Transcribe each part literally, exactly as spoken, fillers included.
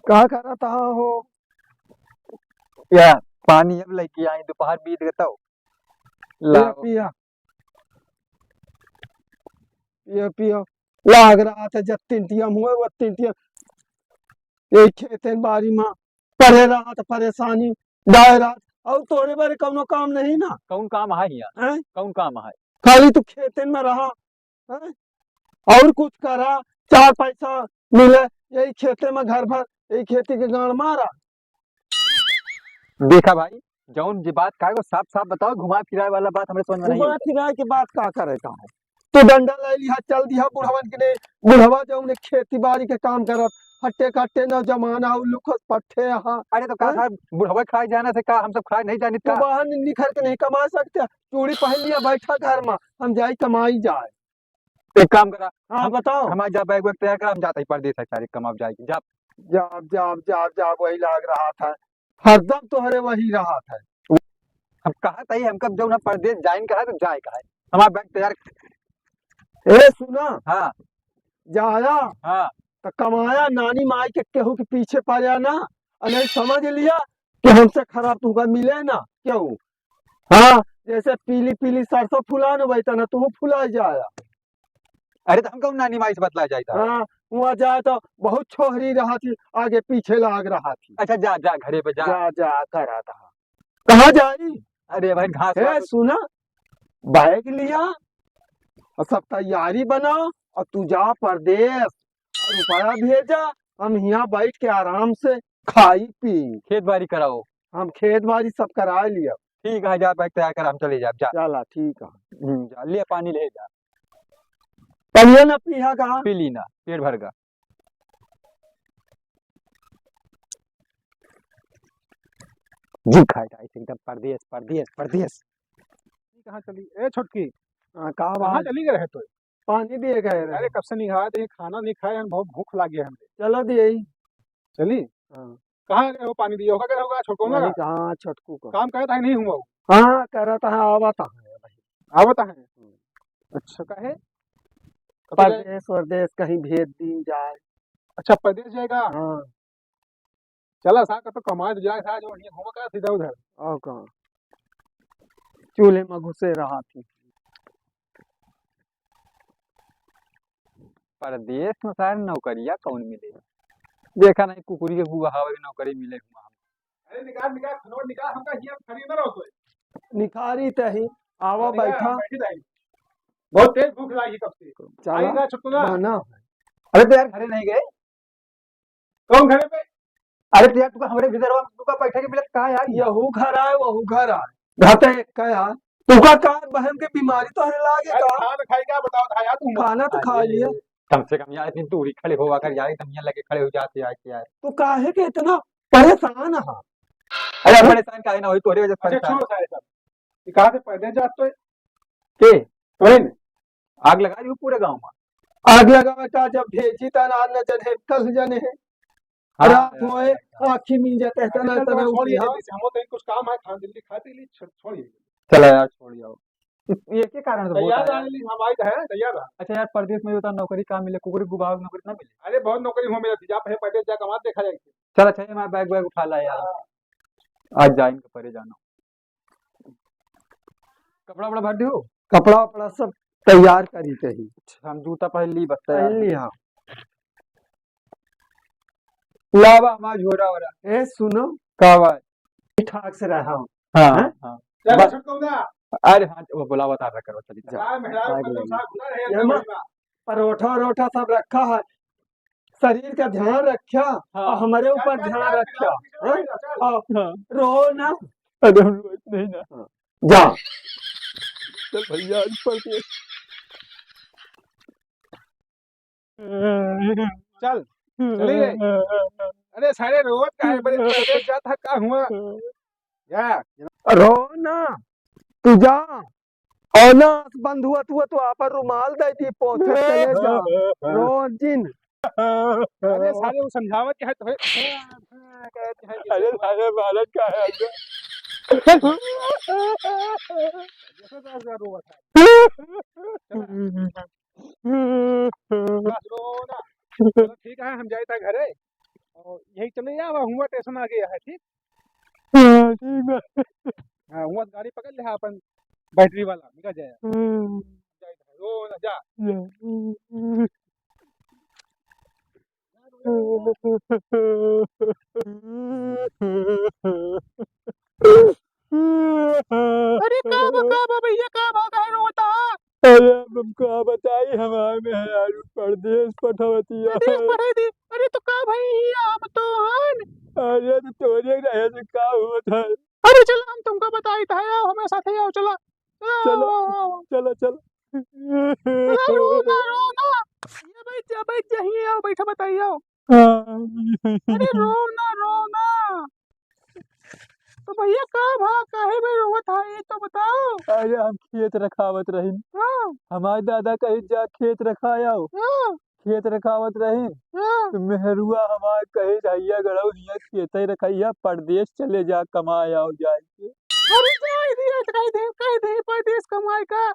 का करत हा हो? या पानी अब लइके आई, दुपहर बीत गए तो। पिया, लाओ। पिया। पिया, पिया। लाग रहा था जब तीन टियम हुए, वो तीन टियम। यही खेते बारी मा पड़े रहा था परेशानी, डाय रहा था। और तोरे बारे कौनो काम नहीं ना? कौन काम है हिया? हैं? कौन काम है? खाली तू खेते में रहा, हैं? और कुछ करा, चार पैसा मिले, यही खेते में घर भर, यही खेती के गांड मारा। देखा भाई, जौन जी बात कहे, वो साफ साफ बताओ, घुमा फिराए वाला बात हमरे समझ में नहीं घुमा आवत। फिराए के बात का करे का है? तू डंडा ले लिहा, चल दिहा बुढ़वन के ने, बुढ़वा जौन खेती बारी के काम करत, हट्टे कट्टे नौजवान आउ लुखस पट्ठे हा। अरे तो का हैं? साहब, बुढ़वा खाए जाने से का, हम सब खाए नहीं जानित तू का? बाहर नि-, निखर के नहीं कमा सकते, चूड़ी पहन लिया, बैठा घर में, हम जाई कमाई जाए। एक काम करा, हाँ, हम, बताओ। हमार जा बैग वैग तैयार करा, हम जात ही परदेस है, सारे कमाब जाए, जा। जाब, जाब, जाब, जाब, वही लाग रहा था, हरदम तोहरे वही रहा था। हम कहा था ही, हमका जौन हम परदेस जाइन कहा तो जाए कहा है। हमार बैग तैयार। ए, सुना। हाँ। जाया। हाँ। तो कमाया, नानी माई के केहू के पीछे पड़ा ना, और नहीं समझ लिया कि हमसे खराब तुमका मिले ना, क्यों? हाँ, जैसे पीली पीली सरसों फुलान वही तना तू फुला जाया। अरे तो हम कहूँ नानी माई से बतला जाए था। हाँ, वहाँ जाए तो बहुत छोहरी रहा थी, आगे पीछे लाग रहा थी। अच्छा जा, जा घरे पे जा। जा, जा करा था। कहाँ जाई? अरे भाई घास हे वास। सुना, बैग लिया और सब तैयारी बनाओ और तू जा परदेस और रुपया भेजा, हम हियाँ बैठ के आराम से खाई पी। खेत बारी कराओ। हम खेत बारी सब करा लिया। ठीक है, जा बैग तैयार करा, हम चले जाब, जा। चला, ठीक है। हम्म, जा, ले पानी ले जा। पनिया ना पीहा का? पी ली ना, पेट भर गा। जी खाए जाए एकदम परदेस, परदेस, परदेस। ई कहाँ चली? ए छोटकी, हाँ, का कहाँ बात? चली गए है तो? पानी दिए गए रहे। अरे कब से नहीं खाए, तो ये खाना नहीं खाए, हम बहुत भूख लाग गया हमरे। चलो दिए ही। चली? हाँ। कहाँ गए हो पानी दिए? होगा गए होगा छोटको वही ना? कहाँ छोटकू का। काम करता है नहीं हुआ? हाँ, करता है, आवता है भाई। आवता है? हम्म। अच्छा, काहे? कब जाए? परदेस वरदेस कहीं भेज दी जाए। अच्छा, परदेस जाएगा? हाँ। चला सा, कतो कमाए तो जाए सा, जो बढ़िया घूमा कर सीधा उधर। और कहाँ? चूल्हे में घुसे रहा थी। परदेस में सारे नौकरिया कौन मिले? देखा नहीं, कुकुरी के गुहावे के नौकरी मिले हुआ हम। अरे निकाल, निकाल, खनवा निकाल, हमका हियाँ खड़ी न रहो तोय। निखारी तही, आवा अरे यार, बैठा। हम बैठी रही। बहुत तेज भूख लागी कब से। चला, आई ना, छोटू ना। बहाना। अरे तो यार, घरे नहीं गए? कौन घरे पे? अरे तो यार, तुका हमरे भितरवा में तुका बैठे के मिलत का यार? यहू घर आए, वहू घर आए। रहते एक का यार। तुका का बहन के बीमारी तो हरे लागे यार, का? खाना खाई क्या बताओ था यार तुम? खाना तो खा अरे, लिए। कम से कम यार इतनी दूरी खड़े होवा कर यार, एकदम यहाँ लगे खड़े हो जाते यार, यार। तू काहे के इतना परेशान हा? अरे परेशान काहे ना होई, तोहरे वजह से अच्छा, परेशान। छोड़ो सारे सब। ये कहाँ से पैदल जात तो है? के? तोहे ने? आग लगा दी पूरे गाँव में। आग लगावे का जब भेजी ता ना, न जने कल जने है। हाँ, रात होए, आँखी मिल जाते हैं, अरे ना चल, तने छोड़ उठी, ये, हाँ। जैसे हम लोग कहीं कुछ काम है, खान जल्दी खा पी ली, छोड़, छोड़ ये। चला यार, छोड़ जाओ। इस, ये के कारण से बहुत तैयार आया? रहा, लेकिन हम आए तो हैं, तैयार रहा। अच्छा यार, परदेस में होता नौकरी काम मिले, कुकुरी गुबाव नौकरी ना मिले। अरे बहुत नौकरी हो मिला थी, जा पहले परदेस जा कमा देखा जाए। चल अच्छा, ये हमारा बैग वैग उठा ला यार। हाँ। आज जा इनके परे जाना। कपड़ा वपड़ा भर दियो? कपड़ा वपड़ा सब तैयार करी तही। अच्छा, हम जूता पहन ली, बस तैयार। पहन ली, हाँ। लावा हमार झोरा वोरा। ए, सुनो। का बात? ठीक ठाक से रहा। हाँ, हैं? हाँ। चल, बस। छोटकू ना। अरे हाँ, वो बुलावा था, करो, चली जा। जा, मेहरारू का तो साथ ना रहे, ये ना, परोठा वरोठा सब रखा है। शरीर का ध्यान रख्या, हाँ। और हमारे ऊपर ध्यान रख्या, हाँ? हाँ। और हाँ। रो ना। अरे हम रोत नहीं ना। हाँ। जा। चल भैया, आज परदेस। चल, चली रे। अरे सारे रोत काहे बड़े परदेस जात है, का हुआ? जा। रो ना, तू जा। और ना, बंधुआ, तू तो आपन रुमाल दे दी, पोंछे चले जा। रो जिन। अरे सारे वो समझावत के है तो है। अरे सारे भारत का है। देखो तो ऐसा रोवत है। बस रो ना। चलो ठीक है, हम जाए था घरे। और यही चले जावा, हुआ स्टेशन आ गया है, ठीक? हाँ, ठीक बा। हाँ, हुआ गाड़ी पकड़ ले, हाँ, अपन बैटरी वाला निकल जाए। हम्म। रो ना, जा। जा। अरे का बा, का बा भैया, का बा, काहे रोवत हा? अरे हम का बताई, हमार मेहरारू परदेस पठवतिया। परदेस पठाई दी? अरे तो का भई, हम तो हन। अरे तो तोरे रहे से का होत है? अरे चला, हम तुमका बताइत है, आओ हमरे साथे आओ, चला। चला, चला, आओ, आओ, आओ। चला, चला। चला, रो ना, रो ना। ये बैठ जा, बैठ जा, हियाँ आओ, बैठा बताई, आओ। हाँ। अरे रो ना, रो ना। तो भैया का भा, काहे भाई रोवत हा, ये तो बताओ। अरे हम खेत रखावत रहिन। हाँ। हमार दादा कहित जा खेत रखायाओ। हाँ। खेत रखावत रहिन। हाँ। तो मेहरुआ हमार कहित, "भैया गड़ौ हियाँ खेतै रखइया, परदेस चले जा, कमाए आओ जाए के।" अरे जाए दिया, कह दे, कह दे परदेस कमाए का।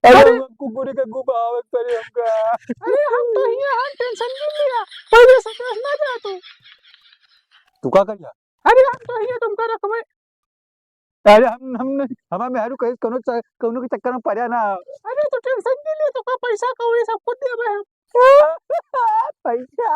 अरे अरे! हम कुकुर के गुबावे करे हमका। अरे हम तो हियाँ, हम tension नहीं लिया। पहले से tension ना जा तू। तू का करिया? अरे हम तो हियाँ तुमका रखबे। अरे हम, हम नहीं, हमार मेहरू कहीं कौनो च-, कौनो के चक्कर में पड़ा ना। अरे तो tension नहीं लिया, तुमका पैसा कौड़ी सब कुछ देबे हम। पैसा?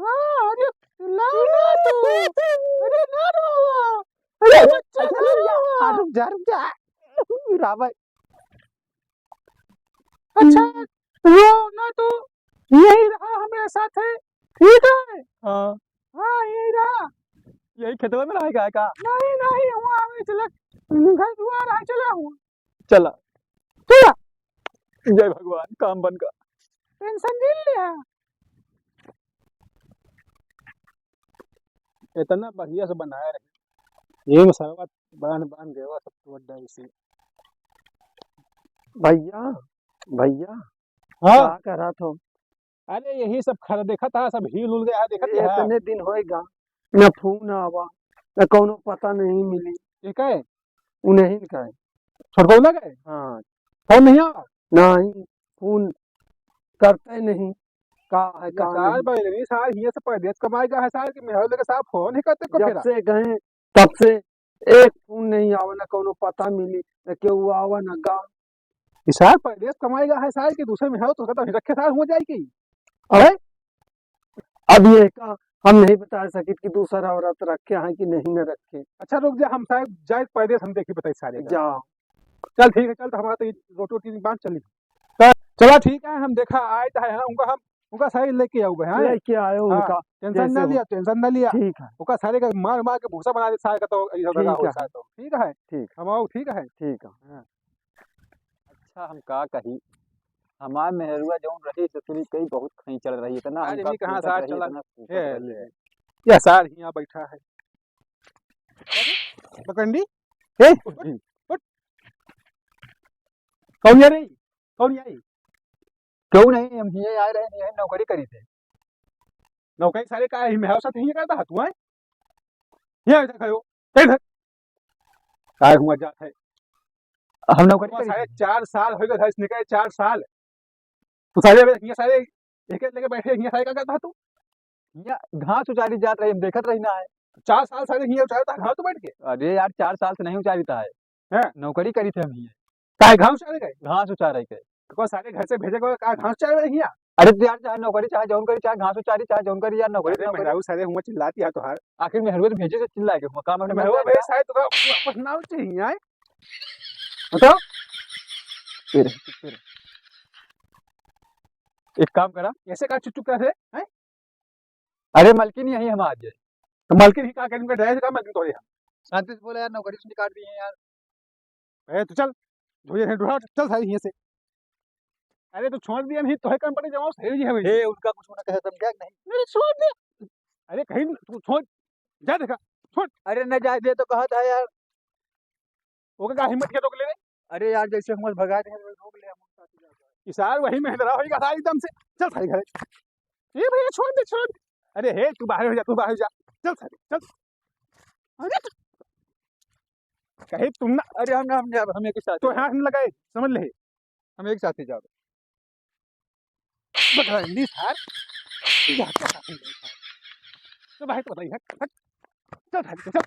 हाँ, अरे ना, ना तू। अरे ना रो। अरे, अरे, बच्चा, अच्छा, ना रुक जा। रो। हाँ, रुक जा, रुक जा। रावण। अच्छा, रो ना तू, यही रहा हमरे साथे, ठीक है? हाँ। हाँ, यही रहा। यही खेतवा में रहेगा का? नहीं, नहीं, हुआँ आवे चला, घर दुआर है, चला हुआँ। चला। चला। जय भगवान, काम बन गा। Tension नहीं लिया। इतना बढ़िया से बनाए रहे, ये में सरवा बांध, बांध गया सब तोड़ डाल से। भैया, भैया, हाँ। का करत हो? अरे यही सब खर-, देखत हा, सब हिल उल गया है, देखत हा। इतने दिन होएगा, ना फोन आवा, ना कौनो पता नहीं मिली। ये का है? उ नहीं का है। छोटकौना का है? हाँ। फोन नहीं आवा? नहीं, फोन करते नहीं। का है, ये का सार नहीं? बैलनी सार हियाँ से परदेस कमाए गया है सार, कि मेहर लगे सार फोन ही करते को जब फेरा। से गए, तब से एक फोन नहीं आवा, ना कौनो पता मिली, ना केहू आवा, ना गा। ई सार परदेस कमाए गया है सार, कि दूसरे मेहर तो कहता रखे सार हो जाए कि। अरे, अब ये का हम नहीं बता सकित कि दूसरा औरत रखे हैं कि नहीं न रखे। अच्छा रुक जा, हम सार जाए परदेस, हम देखी बताई सारे का। जाओ। चल ठीक है, चल तो हमारा तो ये रोटी वोटी बांध चली। तो चला ठीक है, हम देखा आए तो है, हाँ, उनका हम, उनका सारे लेके आऊंगा, हाँ? लेके आयो हाँ, उनका, tension जैसे ना हो। लिया, tension ना लिया। ठीक है। उनका सारे का मार मार के भूसा बना दे, सारे का तो ये सब ठीक लगा हो है। सारे तो। ठीक है? ठीक। हम आओ, ठीक है? ठीक है। हाँ। अच्छा, हम का कही, हमार मेहरुआ जौन रही ससुरी कई बहुत खईंचड़ रही, इतना अरे, हमका ये कहाँ कूटत सार रही, चला? इतना कूटत ए, रही। ले। या सार हियाँ बैठा है। अरे, पकंडी? ए, उठ, उठ। कौन आ रही? कौन आई? क्यों नहीं, हम हियाँ आए रहे, हियाँ नौकरी करी थे। नौकरी सारे का है, मैं साथ हियाँ करता तू, हैं? हियाँ इधर खड़े हो, इधर। काय हुआ जात है? हम नौकरी वो करी सारे थे। चार साल हो गए, घर से निकले चार साल। तू सारे, हियाँ सारे एक एक लेके बैठे, हियाँ सारे का करता तू? हियाँ घास उचारी जात रही, हम देखत रही ना है। चार साल सारे हियाँ उचारता घास तो बैठ के? अरे यार, चार साल से नहीं उचारीता है। हैं? नौकरी करी थे हम हियाँ। काहे घास उचारे गए? घास उचारे के। तो कौन सारे घर से भेजे गए, का घास उचारे गए हियाँ? अरे तो यार, चाहे नौकरी, चाहे जौन करी, चाहे घास उचारी, चाहे जौन करी यार, नौकरी, अरे नौकरी। मेहरारू सारे हुआ चिल्लाती है तोहार। आखिर मेहरुआ तो भेजे से चिल्ला के हुआ, काम अपने मेहरुआ मन से भाई शायद तोका वापस ना चाहिए, आए? बताओ। तेरे, तेरे। एक काम करा। ऐसे का चुप चुप कैसे, हैं? अरे मलकिन यही हम आज। तो मलकिन ही का करेंगे, ड्राइवर का मलकिन तो है। शांति से बोला यार, नौकरी से निकाल दिए हैं यार। ए, तू चल, धोए हैं, ढूंढा, चल सारी हियां से। अरे, तू छोड़ दिया नहीं, तोहे काम पड़े जाओ, सही जी है भाई। ए, उनका कुछ होना कहे, समझा कि नहीं? अरे, छोड़ दे। अरे, कहीं तू छोड़, जा देखा, छोड़। अरे, न जाए दे तो कहा था यार। ओके का हिम्मत के रोक ले रे? अरे यार, जैसे हम भगा दे, रोक ले हम। ई सार वही में डरा होई का सार एकदम से। चल सारे घरे। ए भैया, छोड़ दे, छोड़ दे। अरे हे, तू बाहर हो जा, तू बाहर हो जा। चल सारे, चल। अरे तू, कहीं तुम ना, अरे हम, हम, हम, हम एक साथ तो ही हाथ न लगाए, समझ ले। हम एक साथ ही जाओ। बकरा हिंदी सार, ये क्या सार है? तो भाई तो बताइए, हट, हट। चल भाई, चल।